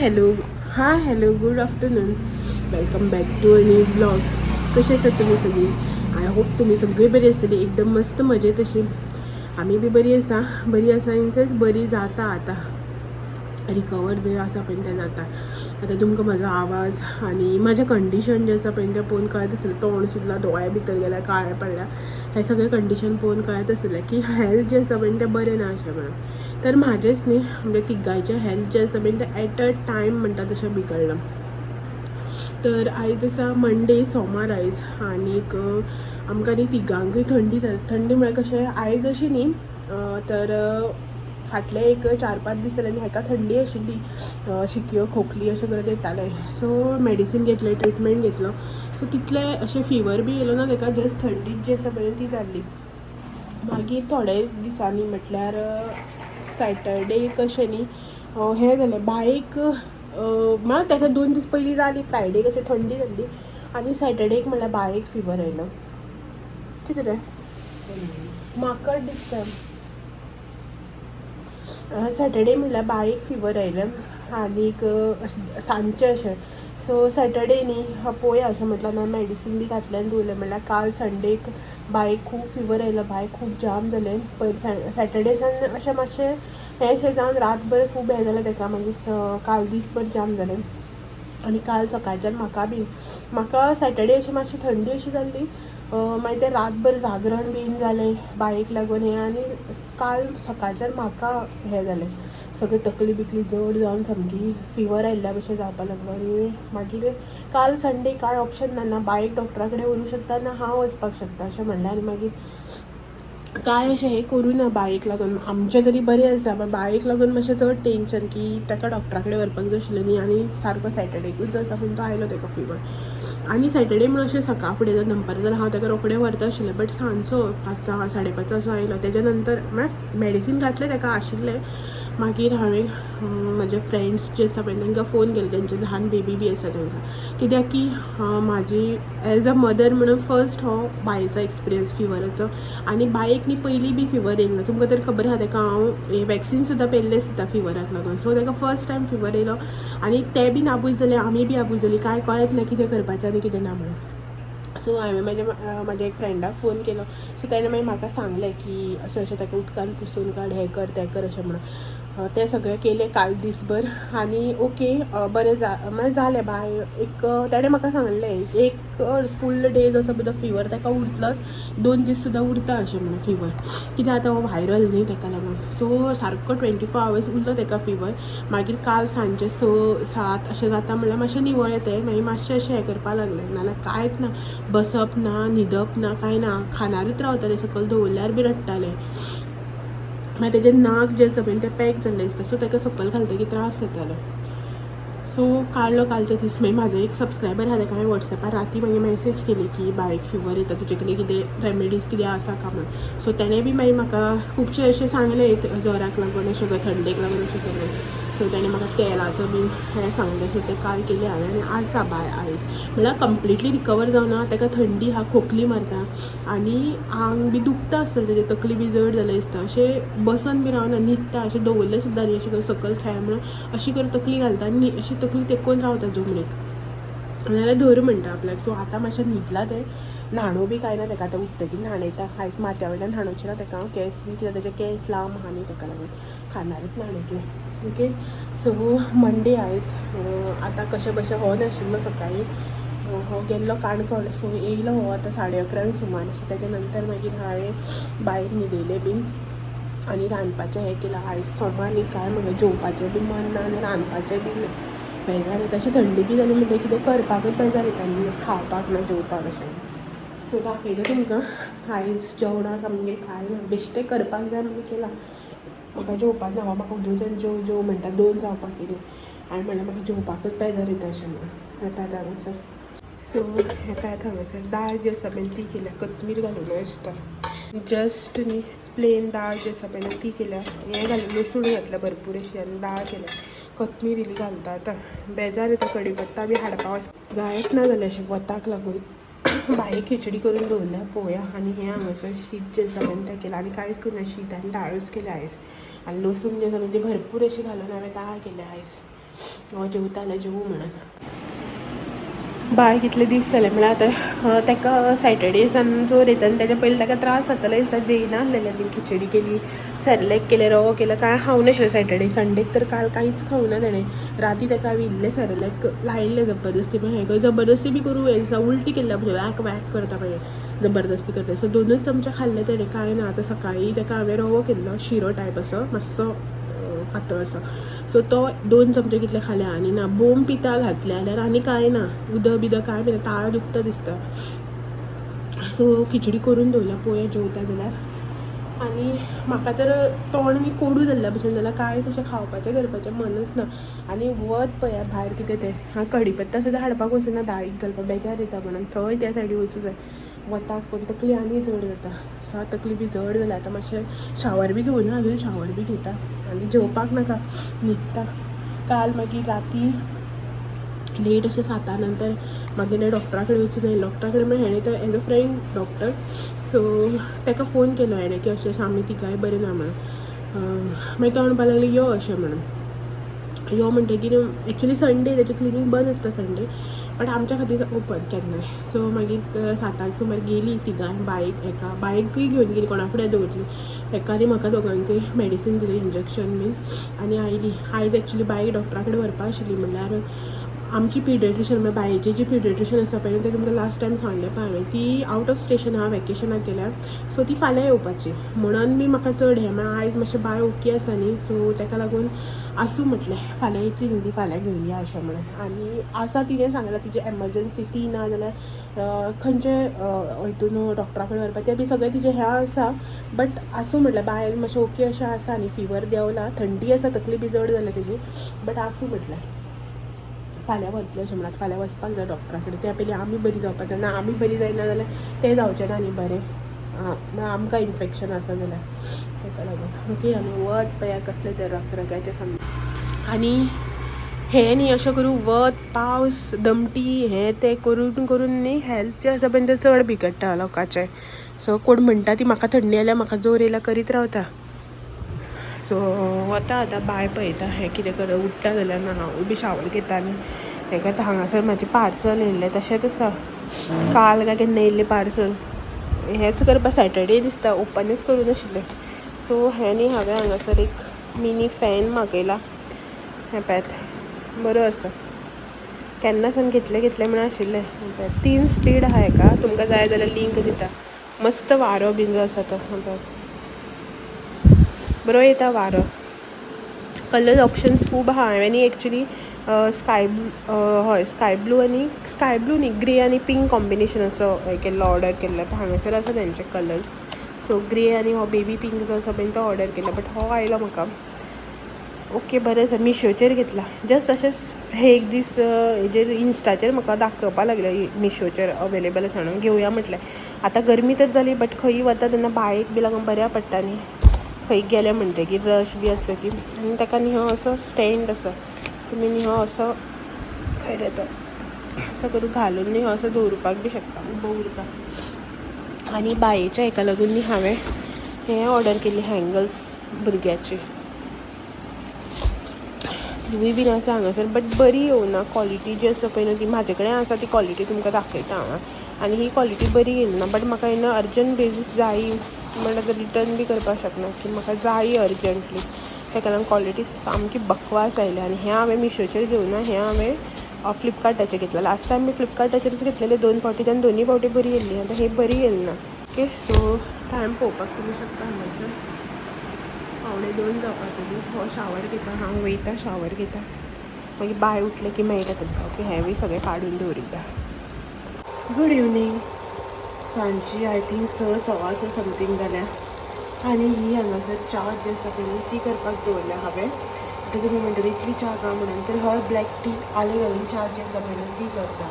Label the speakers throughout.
Speaker 1: Hello, hi, hello, good afternoon. Welcome back to a new vlog. कशी आसात तुमी सगळी? I hope तुमी सगळी बरी आसतली, एकदम मस्त मजेत अशी. आमी बी बरी आसा. बरी आसा इन सेन्स बरी जाता आतां, रिकवर जे आसा पळय तें जाता आतां. तुमकां म्हाजो आवाज आनी म्हाजें कंडिशन जें आसा पळय तें पळोवन कळत आसतलें. तोंड सुद्दां दोळ्या भितर गेल्या, काळे पडल्या. हें सगळें कंडिशन पळोवन कळत आसतलें की हेल्थ जें आसा पळय तें बरें ना अशें म्हणून. तर म्हाजेंच न्ही, म्हणजे तिगांयचें हेल्थ जें आसा पळय तें एट अ टायम म्हणटा तशें बिगडलां. तर आयज आसा मंडे, सोमार आयज. आनीक आमकां न्ही तिगांकूय थंडी जाली. थंडी म्हळ्यार कशें, आयज अशी न्ही, तर फाटले एक 4-5 दीस जाले न्ही, हेका थंडी आशिल्ली. शिकयो, खोकली अशें करत येतालें. सो मेडिसीन घेतलें, ट्रिटमेंट घेतलो. सो तितलें अशें फिवर बी येयलो ना ताका, जस्ट थंडीच जी आसा पळय ती जाल्ली. मागीर थोडे दिसांनी, म्हटल्यार सॅटरडे कशें न्ही, हें जालें बायक. म्हळ्यार ताका 2 दीस पयलीं जाली, फ्रायडे कशें थंडी जाल्ली आनी सॅटरडेक म्हणल्यार बायक फिवर आयलो. कितें रे, माकड दिसता. सॅटरडे म्हणल्यार बायक फिवर आयलें आनीक अशें सांजचें अशें. सो सॅटरडे न्ही, पळोवया अशें म्हटलें आनी मेडिसीन बी घातलें आनी दवरलें. म्हणल्यार काल संडेक बायक खूब फिवर आयलो, बाय खूब जाम जालें. पयर सॅटरडे सान अशें मातशें हें अशें जावन रातभर खूब हें जालें ताका. मागीर काल दीसभर जाम जालें आनी काल सकाळच्यान म्हाका बी, म्हाका सॅटरडे अशी मातशी थंडी अशी जाल्ली. मागीर तें रातभर जागरण बीन जालें बायक लागून हें आनी काल सकाळच्यान म्हाका हें जालें. सगळें तकली बिकली जड जावन सामकी फिवर आयिल्ल्या भशेन जावपाक लागलो. आनी मागीर काल संडे कांय ऑप्शन ना, ना बायक डॉक्टरा कडेन व्हरूंक शकता, ना हांव वचपाक शकता अशें म्हणलें. आनी मागीर कांय अशें हें करूं ना बायक लागून. आमचें तरी बरें आसा, पण बायक लागून मातशें चड टेंशन की ताका डॉक्टरा कडेन व्हरपाक जाय आशिल्लें न्ही. आनी सारको सॅटरडेकूच जो आसा पूण तो आयलो ताका फिवर. आनी सॅटरडे म्हणून अशें सकाळ फुडें जर दनपारां जाल्यार हांव ताका रोखडें व्हरता आशिल्लें, बट सांजचो 5, 5:30 असो आयलो. तेज्या नंतर म्हळ्यार मेडिसीन घातलें ताका, आशिल्लें. मागीर हांवें म्हाजे फ्रेंड्स जे आसा पळय तांकां फोन केलो, तेंचे ल्हान बेबी बी आसा तांकां. कित्याक की म्हाजी एज अ मदर म्हणून फर्स्ट हो बायेचो एक्सपिरियन्स फिवराचो. आनी बायेक न्ही पयलीं बी फिवर येयल्लो, तुमकां तर खबर आसा. ताका हांव वॅक्सिन सुद्दां पेल्लें सुद्दां फिवराक लागून. सो ताका फर्स्ट टायम फिवर येयलो आनी ते बी आबूज जाले, आमी बी आबूज जाली. कांय कळत ना कितें करपाचें आनी कितें ना म्हणून. सो हांवें म्हाज्या एक फ्रेंडाक फोन केलो. सो तेणें मागीर म्हाका सांगलें की अशें अशें ताका उदकान पुसून काड, हें कर, तें कर अशें म्हणून. तें सगळें केलें काल दीसभर आनी ओके, बरें जा म्हळ्यार जालें बाय. एक तेणें म्हाका सांगलें, एक फूल डे जो आसा पळय तो फिवर ताका उरतलोच, 2 दीस सुद्दां उरता अशें म्हणून फिवर. कित्याक आतां हो व्हायरल न्ही, ताका लागून. सो सारको 24 आवर्स उरलो ताका फिवर. मागीर काल सांजचे 6-7 अशें जाता म्हणल्यार मातशें निवळ्ळें तें. मागीर मातशें अशें हें करपाक लागलें. नाल्यार कांयच ना, बसप ना, न्हिदप ना, कांय ना, खानारूच रावतालें. सकयल दवरल्यार बी रडटालें. मागीर तेजें नाक जें आसा पळय तें पॅक जाल्लें दिसता. सो ताका सकयल घालतकीर त्रास जातालो. सो काडलो कालचो दीस. मागीर म्हाजो एक सबस्क्रायबर आहा, ताका हांवें वॉट्सॅपार राती मागीर मॅसेज केली की बायक फिवर येता, तुजे कडेन कितें रेमेडीज कितें आसा का म्हणून. सो तेणें बी मागीर म्हाका खुबशें अशें सांगलें, जोराक लागून अशें कर, थंडेक लागून अशें कर म्हणून. सो तेणें म्हाका तेलाचो बीन हें सांगलें. सो तें काल केलें हांवें आनी आसा बाय आयज म्हळ्यार कंप्लिटली रिकवर जावना. ताका थंडी आहा, खोकली मारता आनी आंग बी दुखता आसतलें तेजें, तकली बी जड जालें दिसता. अशें बसन बी रावना, न्हिदता अशें, दवरलें सुद्दां न्ही, अशें कर सकयल खेळ म्हणून अशी करून तकली घालता आनी अशी तकली तेकोवन रावता जमनीक, नाल्यार धर म्हणटा आपल्याक. सो आतां मातशें न्हिदलां तें. न्हाणो बी कांय ना ताका, आतां उठ्ठकीर न्हाणयता. आयज माथ्या वयल्यान न्हाणोवचें ना ताका हांव, केंस बी, कित्याक तेजे केंस लांब आहा न्ही, ताका लागून खांदारूच न्हाणयतलें. ओके, सो मंडे आयज. आतां कशें बशें हो नाशिल्लो सकाळीं, हो गेल्लो काणकोण. सो येयलो हो आतां 11:30 सुमार. सो तेच्या नंतर मागीर हांवें बायक न्हिदयलें बीन आनी रांदपाचें हें केलां. आयज सोमार न्ही, कांय म्हाका जेवपाचें बी मन ना आनी रांदपाचें बी ना. बेजार येता अशें. थंडी बी जाली म्हणटगीर कितें करपाकूच बेजार येता, खावपाक ना जेवपाक अशें. सो दाखयता तुमकां आयज जेवणाक आमगेर कांय ना, बेश्टें करपाक जाय म्हणून केलां. म्हाका जेवपाक ना, म्हाका उदूच्यान जेव जेव म्हणटा, 2 जावपाक येयलीं. हांवें म्हणलें म्हाका जेवपाकूच बेजार येता अशें म्हणून. हें पळयात हांगासर. सो हें पळयात हांगासर दाळ जी आसा पळय ती केल्या, कोथमीर घालून दिसता. जस्ट न्ही, प्लेन दाळ जी आसा पळय ती केल्या. हें घालून, लसूण घातल्या भरपूर अशी आनी दाळ केल्या. कोथमीर इल्ली घालता आतां. बेजार येता, कडीपत्ता बी हाडपा वच जायच ना जालें अशें वताक लागून. बाये खिचडी करून दवरल्या, पळोवया. आनी हें हांगासर शीत जें आसा पळय तें केलां आनी कांयच करूं ना. शीत आनी दाळूच केल्या आयज आनी लसूण जें आसा पळय ती भरपूर अशी घालून हांवें दाळ केल्या आयज. हो जेवता जाल्यार जेवूं म्हणून. बाय कितले दीस जाले म्हळ्यार आतां ताका सॅटर्डे सान जोर येता आनी तेज्या पयलीं ताका त्रास जाताले दिसता. जेयनासलेलें बीन, खिचडी केली, सेरेलेक केलें, रवो केलो, कांय खावं नाशिल्लें सॅटर्डे संडेक तर काल कांयच खावना तेणें. राती ताका हांवें इल्लें सेरेलेक लायिल्लें जबरदस्ती, पण हें जबरदस्ती बी करूं हें दिसता, उल्टी केल्ल्या भशेन वॅक वॅक करता पळय, जबरदस्ती करता. सो दोनूच चमचे खाल्ले तेणें, कांय ना. आतां सकाळीं ताका हांवें रवो केल्लो, शिरो टायप असो मातसो पातळ असो, सो तो 2 चमचे कितले खाले आनी ना. बोम पिता घातले जाल्यार आनी कांय ना, उदक बिदक कांय पिना, ताळो दुखता दिसता. सो खिचडी करून दवरल्या, पळोवया जेवता जाल्यार. आनी म्हाका तर तोंड न्ही कोडू जाल्ल्या भशेन जाल्यार, कांय तशें खावपाचें करपाचें मनच ना. आनी वत पळया भायर कितें तें, हांव कडीपत्ता सुद्दां हाडपाक वचूना दाळीक घालपाक, बेजार येता म्हणून थंय त्या सायडी वचूं जाय. वताक पण तकली आनी जड जाता, सो तकली बी जड जाल्या. आतां मातशें शावर बी घेवना, अजून शावर बी घेता आनी जेवपाक नाका, न्हिदता. काल मागीर राती लेट अशें 7 नंतर मागीर डॉक्टरा कडेन वचून आयलें. डॉक्टरा कडेन म्हळ्यार हेणें तर as a friend doctor, so ताका फोन केलो हेणें की अशें अशें आमी तिगांय बरें ना म्हणून. मागीर तो म्हणपाक लागलो यो अशें म्हणून. यो म्हणटगीर एक्चुली संडे तेजें क्लिनीक बंद आसता संडे, बट आमच्या खातीर ओपन केन्नाय. सो मागीर 7 सुमार गेली तिगांय, बायक एका बायकूय घेवन गेली, कोणा फुडें दवरली, एका आनी म्हाका दोगांकूय मेडिसीन दिली, इंजेक्शन बीन, आनी आयली. आयज एक्चुली बायक डॉक्टरा कडेन व्हरपा आशिल्ली, म्हणल्यार आमची पिडियाट्रिशन म्हळ्यार बायेची जी पिडियाट्रिशन आसा पळय, तें तुमकां लास्ट टायम सांगलें पळय हांवें, ती आवट ऑफ स्टेशन आहा, वेकेशनाक गेल्या, सो ती फाल्यां येवपाची म्हणून बी म्हाका चड हें. मागीर आयज मातशें बाय ओके आसा न्ही, सो ताका लागून आसूं म्हटलें, फाल्यां येतली न्ही ती, फाल्यां घेवन या अशें म्हणून. आनी आसा तिणें सांगलां तिजी एमर्जन्सी ती ना जाल्यार खंयचे हितून डॉक्टरा कडेन व्हरपा तें बी सगळें तिजें हें आसा, बट आसूं म्हटलें, बाय मातशें ओके अशें आसा न्ही, फिवर देंवला, थंडी आसा, तकली बी जड जाल्या तेजी, बट आसूं म्हटलें, फाल्यां व्हरतलें अशें म्हणून. फाल्यां वचपाक जाय डॉक्टरा कडेन, त्या पयलीं आमी बरी जावपाक जाय, ना आमी बरी जायना जाल्यार तें जावचें ना न्ही बरें, आं आमकां इन्फेक्शन आसा जाल्यार ताका लागून. ओके, आनी वत पळया कसलें तें रखरखाचें सामकें. आनी हें न्ही अशें करून वत पावस दमटी हें तें करून करून न्ही हेल्थ जें आसा पळय तें चड बिगडटा लोकांचें. सो कोण म्हणटा ती म्हाका थंडी आयल्या म्हाका जोर येयला करीत रावता. सो वता आतां बाय पळयता हें कितें कर उठता जाल्यार ना, हांवूय बी शावर घेता आनी हें करता. हांगासर म्हाजें पार्सल येयल्लें तशेंच आसा, काल काय केन्ना येयल्लें पार्सल, हेंच करपा सॅटर्डे दिसता ओपनच करूं नाशिल्लें. सो हें न्ही हांवें हांगासर एक मिनी फॅन मागयला, हें पळयात बरो आसा, केन्ना सावन घेतलें घेतलें म्हणून आशिल्लें. हें पळयात 3 स्पीड आहा हेका, तुमकां जाय जाल्यार लिंक दिता. मस्त वारो बीन जो आसा तो, हें पळयात बरो येता वारो. कलर ऑप्शन्स खूब आहा. हांवें न्ही एक्चुली स्काय हय स्काय ब्लू आनी स्काय ब्लू न्ही ग्रे आनी पिंक कॉम्बिनेशनाचो हें केल्लो, ऑर्डर केल्लो. हांगासर आसा तेंचे कलर्स. सो ग्रे आनी हो बेबी पिंक जो आसा पळय तो ऑर्डर केल्लो, बट हो आयलो म्हाका ओके बरें आसा. मिशोचेर घेतला जस्ट अशेंच, हे एक दीस हेजेर इन्स्टाचेर म्हाका दाखोवपा लागले मिशोचेर अवेलेबल आसा म्हणून, घेवया म्हटलें. आतां गरमी तर जाली, बट खंय वता तेन्ना बायक बी लागून बऱ्या पडटा न्ही, खंय गेले म्हणटगीर रश बी आसलो की. आनी ताका न्ही हो असो स्टँड आसा, तुमी न्ही हो असो खंय रे तो असो करून घालून न्ही हो असो दवरुपाक बी शकता, उबो उरता. आनी बायेच्या हेका लागून न्ही हांवें हें ऑर्डर केल्ली हँगल्स भुरग्याची, तिवूय बीन आसा हांगासर, बट बरी येवना क्वॉलिटी जी आसा पळय न्हू ती म्हाजे कडेन आसा ती क्वॉलिटी तुमकां दाखयता हांव. आनी ही क्वॉलिटी बरी येयली ना, बट म्हाका येन्ना अर्जंट बेजीस जायी म्हणल्यार आतां रिटर्न बी करपाक शकना की म्हाका जायी अर्जंटली, ताका लागून क्वॉलिटी सामकी बकवास आयली. आनी हें हांवें मिशोचेर घेवना, हें हांवें फ्लिपकार्टाचेर घेतलां. लास्ट टायम मी फ्लिपकार्टाचेरच घेतलेले 2 फावटी, तेन्ना दोनूय फावटी बरी येयल्ली, आतां ही बरी येयली ना. ओके, सो टायम पळोवपाक तुमी शकता हांगासर 1:45 जावपाक येयली. हो शावर घेता, हांव वयता शावर घेता, मागीर बाय उठलें की मेळटा तुमकां. ओके, हेंवूय सगळें काडून दवरिता. गूड इवनींग, सांजची I think 6 6:15 something जाल्या. आनी ही हांगासर च्या जी आसा पळय ती करपाक दवरल्या हांवें. आतां तुमी म्हणटली इतली च्या का म्हणून, तर हय ब्लॅक टी आलें घालून च्या जी आसा पळय ती करता.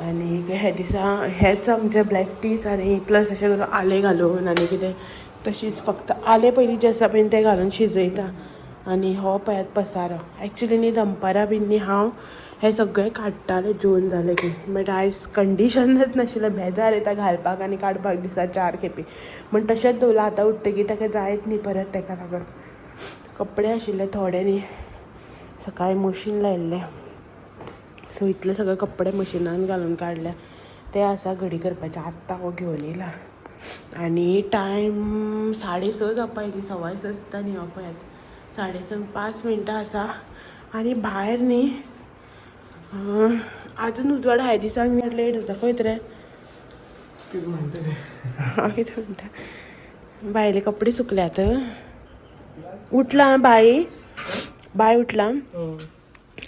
Speaker 1: आनी हे दिसा हेच आमचे ब्लॅक टीज आनी प्लस अशें करून आलें घालून आनी कितें तशीच फक्त आलें पयलीं जें आसा पळय तें घालून शिजयता. आनी हो पळयात पसारो. एक्चुली न्ही दनपारां बीन न्ही हांव हें सगळें काडटालें जेवन जालें की, बट आयज कंडिशनच नाशिल्लें, बेजार येता घालपाक आनी काडपाक दिसा 4 खेपे म्हण तशेंच दवरलां. आतां उठ्ठकीर ताका जायत न्ही परत, ताका लागून कपडे आशिल्ले थोडे न्ही, सकाळी मशीन लायिल्लें. सो इतले सगळे कपडे मशिनान घालून काडल्या ते आसा घडी करपाचे. आत्तां हो घेवन येयला आनी टायम 6:30 जावपा येयली, 6:15 सुद्दां न्ही. हो पळयात 6:30 5 मिनटां आसा. आनी भायर न्ही आजून उजवाड हाय दिसांक लेट जाता. खंय रे कितें म्हणटा? भायले कपडे सुकल्यात. उठला बाई, बाय उठला.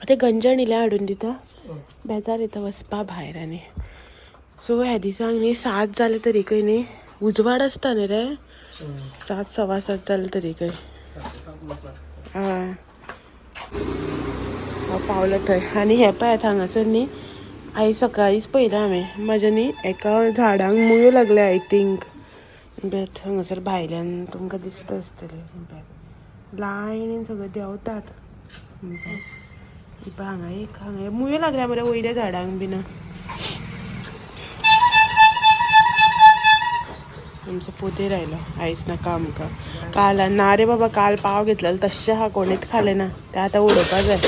Speaker 1: ते गंजण इल्लें हाडून दिता. बेजार येता वचपा भायर. आनी सो ह्या दिसांक न्ही 7 जाले तरीकय न्ही उजवाड आसता न्ही रे. 7 7:15 जाले तरीकय. हय हांव पावलो थंय. आनी हें पळयात हांगासर न्ही आयज सकाळींच पळयलें हांवें म्हाज्या न्ही एका झाडांक मुयो लागल्या. I think बेत हांगासर भायल्यान तुमकां दिसता आसतलें. लायनीन सगळे देंवतात. पळय हांगा एक, हांगा मुयो लागल्या मरे वयल्या झाडांक बीन. आमचो पोतेर आयलो. आयज नाका आमकां. काल ना रे बाबा, काल पाव घेतलेलो तश्शें आहा, कोणीच खालें ना. तें आतां उडोवपा जाय.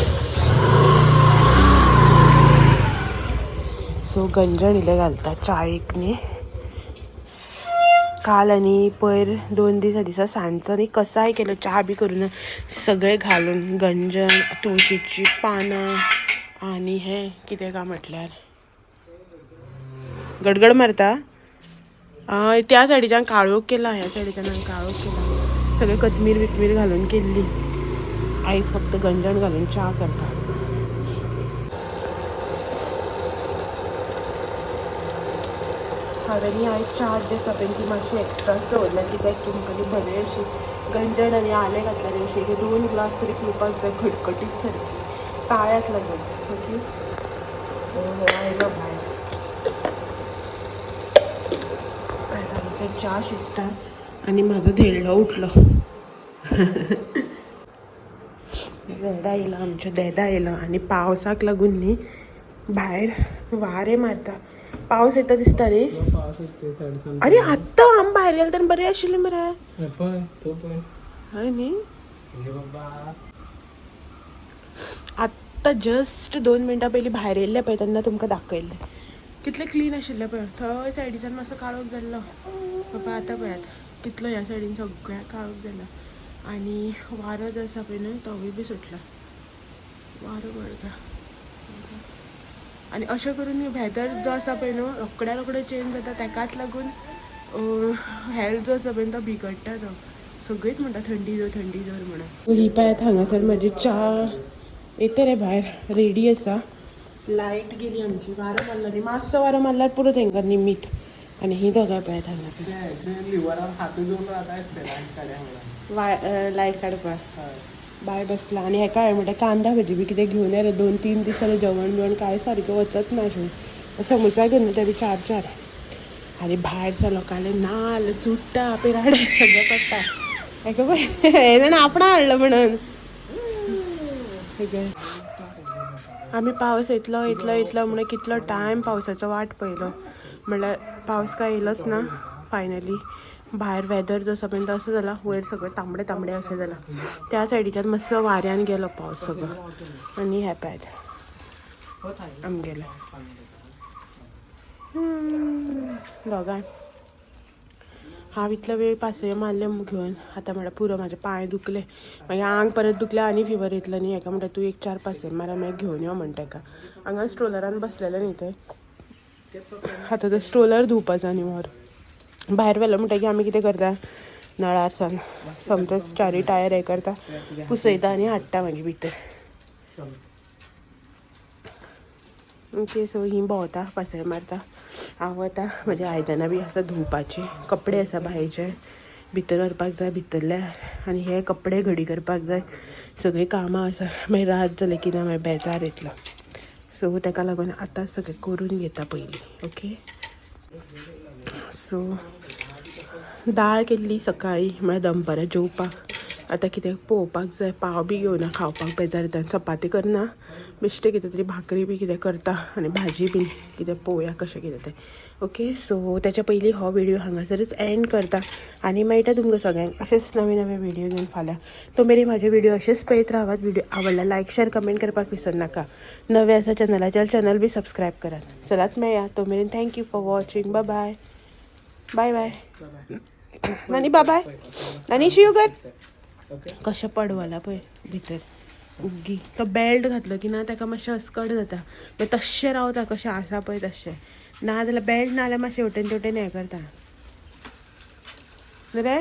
Speaker 1: सो गंजण इल्लें घालता चायेक न्ही. काल आनी पयर 2 दिसा दिसा सांजचो न्ही कसाय केलो च्या बी करून सगळें घालून, गंजण, तुळशीची पानां आनी हें कितें काय म्हटल्यार गडगड मारता. त्या सायडीच्यान काळोख केला, ह्या सायडीच्यान हांवें काळोख केला. सगळें कोथमीर बिथमीर घालून केल्ली. आयज फक्त गंजण घालून च्या करता. हांवें न्ही आयज 4 दीस पळय ती मातशी एक्स्ट्राच दवरल्या, कित्याक तुमकां ती बरी अशी गंजण आनी आलें घातल्यार अशी 2 ग्लास तरी पिवपाक जाय खटखटीत सारकी ताळ्याक लागून. ओके आयलो भायर. च्या शिजता आनी म्हाजो धेडलो उठलो. देडा येयलो आमचो, देडा येयलो. आनी पावसाक लागून न्ही भायर वारें मारता. पावस येता दिसता न्ही. अरे आत्तां आमी भायर गेले तेन्ना बरें आशिल्लें मरे. हय न्ही. आत्तां जस्ट 2 मिनटां पयलीं भायर येयल्लें पळय तेन्ना तुमकां दाखयल्लें कितलें क्लीन आशिल्लें पळय. थंय सायडीच्यान मातसो काळोख जाल्लो. पळय आतां पळयात कितलो ह्या सायडीन सगळ्या काळोख जाला. आनी वारो जो आसा पळय न्हू तोवूय बी सुटला. वारो मारता. आनी अशें करून वेदर जो आसा पळय न्हू रोखड्या रोखडो चेंज जाता. तेकाच लागून हेल्थ जो आसा पळय तो बिगडटा. तो सगळींच म्हणटा थंडी जोर, थंडी जोर म्हणून. ही पळयात हांगासर म्हजी च्या येता रे भायर रेडी आसा. लायट गेली आमची. वारो मारलो न्ही, मातसो वारो मारल्यार पुरो तेंकां निमीत. आनी ही दोगांय पळयात हांगासर लायट काडपाक बाय बसला. आनी हेका हांवें म्हणलें कांदा भाजी बी कितें घेवन येरे, 2-3 दीस जाले जेवण बिवण कांय सारकें वचत ना अशें. समोसा घेवन ते बी 4-4. आनी भायर लोकांले नाल्ल चुट्टां पिराडे सगळें पडटा. हेका पळय हे जाणा आपणा हाडलो म्हणून. आमी पावस येतलो येतलो येतलो म्हणून कितलो टायम पावसाचो वाट पळयलो. म्हणल्यार पावस काय येयलोच ना. फायनली भायर वेदर जो आसा पळय तो असो जाला, वयर सगळें तांबडे तांबडे अशें जाला. त्या सायडीच्यान मातसो वाऱ्यान गेलो पावस सगळो. आनी हें पळयात आमगेलें दोगांय. हांव इतलो वेळ पासयो मारल्यो घेवन आतां म्हणल्यार पुरो, म्हाजे पांय दुखले, मागीर आंग परत दुखले आनी फिवर येतलो न्ही. हेका म्हणटा तूं 1 4 पासय मार मागीर घेवन यो म्हणटा तेका. हांगा स्ट्रोलरान बसलेलें न्ही तें. आतां तो स्ट्रोलर धुवपाचो आनी व्हर भायर व्हेलो म्हणटकीर आमी कितें करता, नळार सान सोमतेच 4 टायर हें करता, पुसयता आनी हाडटा मागीर भितर. ओके सो ही भोंवता पासय मारता. हांव वता, म्हजी आयदनां बी आसा धुवपाची, कपडे आसा भायचे भितर व्हरपाक जाय भितरले, आनी हे कपडे घडी करपाक जाय. सगळीं कामां आसा. मागीर रात जाली की ना मागीर बेजार येतलो. सो ताका लागून आतां सगळें करून घेता पयलीं. ओके सो दाळ केल्ली सकाळीं म्हळ्यार दनपारां जेवपाक. आतां कितें पळोवपाक जाय. पाव बी घेवना खावपाक, बेजार येता. चपाती करना, बेश्टें कितें तरी भाकरी बी कितें करता आनी भाजी बीन कितें पळोवया कशें कितें तें. ओके, सो त्याच्या पयलीं हो व्हिडिओ हांगासरच एंड करता आनी मेळटा तुमकां सगळ्यांक अशेंच नवे नवे व्हिडिओ घेवन फाल्यां. तो मेरेन म्हाजे व्हिडिओ अशेंच पळयत रावात. व्हिडिओ आवडला लायक, शेअर, कमेंट करपाक विसरनाका. नवे आसा चॅनलाचेर, चॅनल बी सबस्क्रायब करात. चलात मेळया, तो मेरेन thank you for watching. Bye bye, bye bye. नानी, बाय बाय. नानी, शिव कर. कशें पडवला पळय भितर उग्गी. तो बेल्ट घातलो की ना ताका मातशें अस्कड जाता, मागीर तश्शें रावता कशें आसा पळय तश्शें. ना जाल्यार बेल्ट ना जाल्यार मातशें हेवटेन तेवटेन हें करता न्हू रे.